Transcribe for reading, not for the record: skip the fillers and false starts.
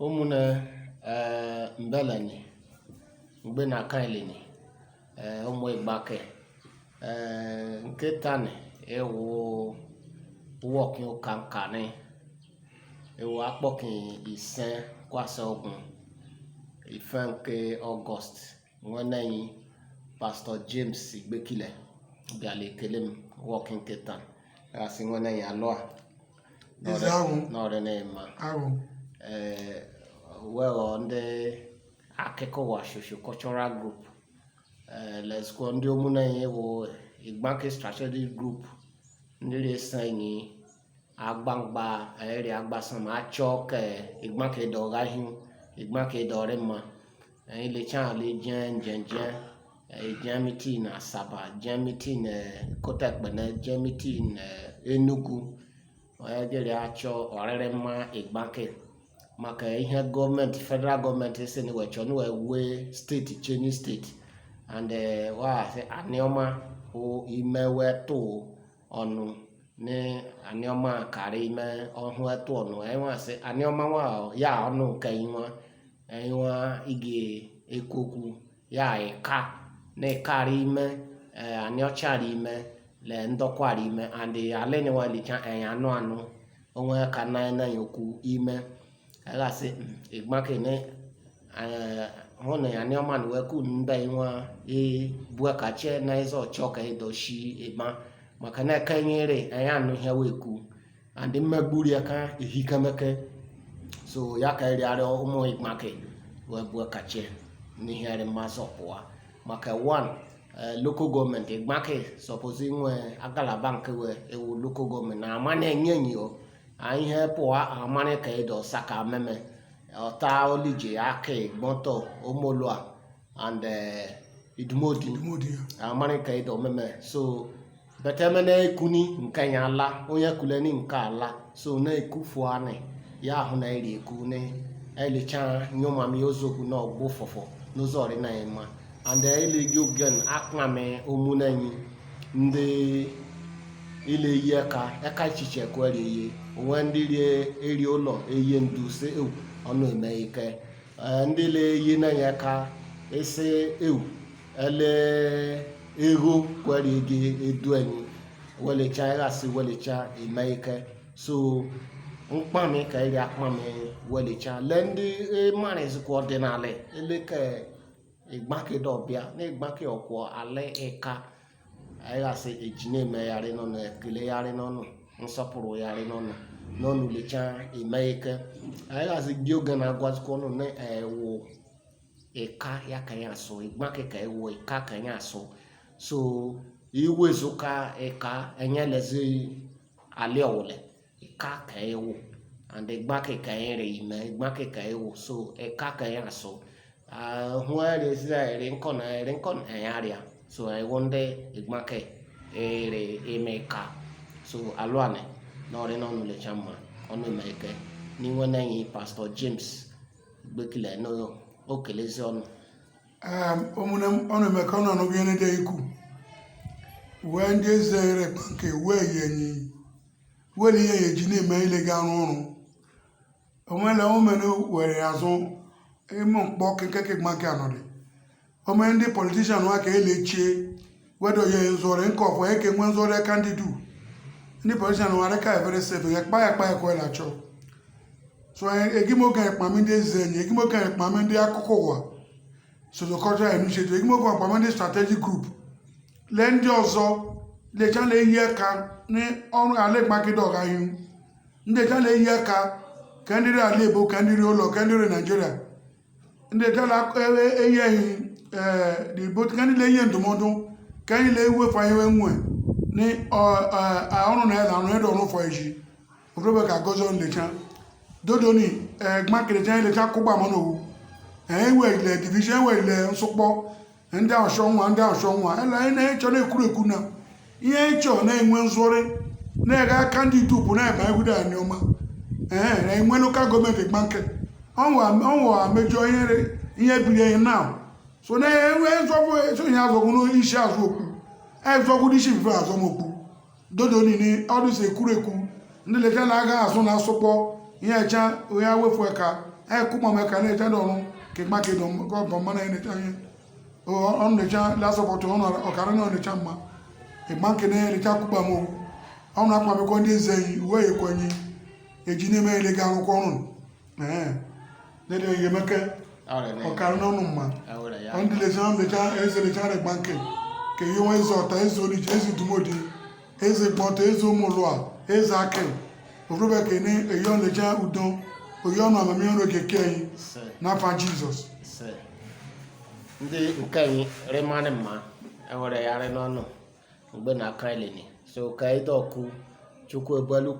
Ụmụnne mbeleni mgbe na kailini ụmụ Igbake nke tani ewu wọkin ụka nkani ewu akpọkin isen kwasa ogun ife nke Ọgọst nwanne anyị Pastọ James Igbekile bịala ekele m wọkin nke taa asị nwanne anyị alụa Eze ahụ. N'ọrị na-ema ahụ. Well, ndị akụkọ ụwa socio cultural group lezikwa ndị ụmụnne anyị wụ Igbanke strategic group ndị na-eso anyị agbamgba eri agbasa ma achọ ka Igbanke dọga ihu, Igbanke dọrị mma. Anyị lecha ala je njenje je meeting na Asaba, je meeting Kotekpene, je meeting Enugu, onye gịrị achọ ọrịrị mma Igbanke maka ihe gọọmenti federal gọọmenti si na wee chọọ na wee wee steeti chenyi steeti and wa sị Anioma wụ ime wee tụ ọnụ ní Anioma karị ime ọhụ etu ọnụ anyị nwa sị Anioma nwa ya ọnụ nke nwa anyị nwa ige ekwu okwu ya ịka na ịkarị ime Aniocha ime le ndọkwara ime and alị nwa licha anyị anụ anụ onwe ka na na okwu ime aghasị Igbanke ne hụ na Anioma na wee ku mbe nwa e bua ka che na ịzọ chọ ka edoshi ịma maka na eke nyere anyị anụ ihe wee kwu and mmegburi aka ehikameke so ya ka eri arịọ ụmụ Igbanke wee bua ka che n'ihe arị mma zọpụwa maka one local gọọmenti Igbanke suppose inwe agalaba nke wee ewu local gọọmenti na ama na-enye enyi o ihe pụọ amara ka edo saka meme ọta olije aka gbọntọ omolua and idumodi. Idumodi ya. Amara ka edo meme so beteme na ekuni nke ya ala onye kuleni nke ala so na-ekufu anị ya ahụ na eri eku ne elicha nyomami ozokwu na ọgbụ fọfọ n'ụzọ ọrị na ịma and elegi ogen akpami omunenyi ndị ile yi eka eka ichiche kwere eye onwe ndị rie eri ụlọ eye ndu si ewu ọnụ eme ike. Ndị le eyi na-enye aka esi ewu ele ego kwere ege edu enyi welecha ịghasị welecha eme ike so mkpami ka eri akpami welecha le ndị marịzikwa ọdịnala eleke Igbanke dọbịa na Igbanke ọkwọ ala ịka anyị gasị eji na-emegharị n'ọnụ ekele gharị n'ọnụ nsọpụrụ gharị n'ọnụ n'ọnụ lecha eme ike anyị gasị gị oge na-agwazikwa ọnụ na ewu ịka ya ka ya asụ Igbanke ka ewu ịka ka ya asụ so iwezuka ịka enyelezi ali ọwụle ịka ka ewu and Igbanke ka ere ime Igbanke ka ewu so ịka ka ya asụ ahụ erezi ere nkọ na ere nkọ na arịa so ewu ndị Igbanke ere ime ka so alụanị na ọrị n'ọnụ lecha mma ọnụ eme ike n'inwe na-enyi Pastọ James Igbekile na okelezi ọnụ. Ụmụnne m, ọnụ eme ka ọnụ anụghị ihe ndị ikwu wee ndị eze ere Igbanke wee yenyi wee ihe ya eji na-eme ile ga arụ ọrụ onwere omene were azụ ime mkpọ kekeke Igbanke anọdị ome ndị politician nwa ka elechie wedo ye nzọrọ nke ọfọ eke nwe nzọrọ aka ndị du ndị politician nwa reka very safe ya kpa ya kpa ya kwela achọ so egimoge ekpami ndị eze enyi egimoge ekpami ndị akụkọ ụwa sociocultural initiative egimoge ekpami ndị strategic group lee ndị ọzọ lecha na-eyi aka n'ọrụ ala Igbanke dọga ihu ndị echa na-eyi aka ka ndị ri ala Igbo ka ndị ri ụlọ ka ndị ri Naijiria ndị echa na-eyi ehi the both ka ndị na-enye ndụmọdụ ka anyị na-ewefu anyị nwe ní ọrụ na ela ọrụ edo ọrụ fọ eji otobe ka gọzọ nlecha dodo ni Igbanke lecha lecha kụgba mọ n'owu enwe ile division enwe ile nsụkpọ ndị ọchọ nwa ndị ọchọ nwa ele anyị na-echọ na-ekwuru ekwu na ihe ịchọ na-enwe nzụrị na-ega aka ndị tupu na-eba egwude Anioma ee na-enwe local gọọmenti Igbanke ọnwa mejọ ihe biri ihe na so na-enwe nzọgbu ihe azọgbu n'isi azụ okwu ezọgbu n'isi mfe azọmokwu dodo niile ọdụ si ekwuru ekwu ndị lecha na-aga azụ na asụkpọ ihe echa onye wefu ka Ekwu ma ka na-echa dị ọrụ ka Igbanke gọbọ mma na enecha ihe ọnụ necha lasọpọtụ ọnụ ọkara na ọnecha mma. Igbanke na-enecha kwukpa m okwu ọnụ akpamekọ ndị eze yi uwe ekwenyi eji n'ime ele ga arụkwa ọrụ ee dede yemeke ọkara n'ọnụ mma. Ndị lecha lecha eze lecha Igbanke ka ihe nwe eze ọta, eze oliji, eze dumodi, eze gbọta, eze ụmụlụa, eze akị orube kene eyo lecha udo oyi ọnụ amamihe ọnụ okeke yi n'afa Jizọs. Ndị nke anyị rịmanị mma enwere ya rị n'ọnụ mgbe na aka eleni so ka ịdọkụ Chukwu ebelu.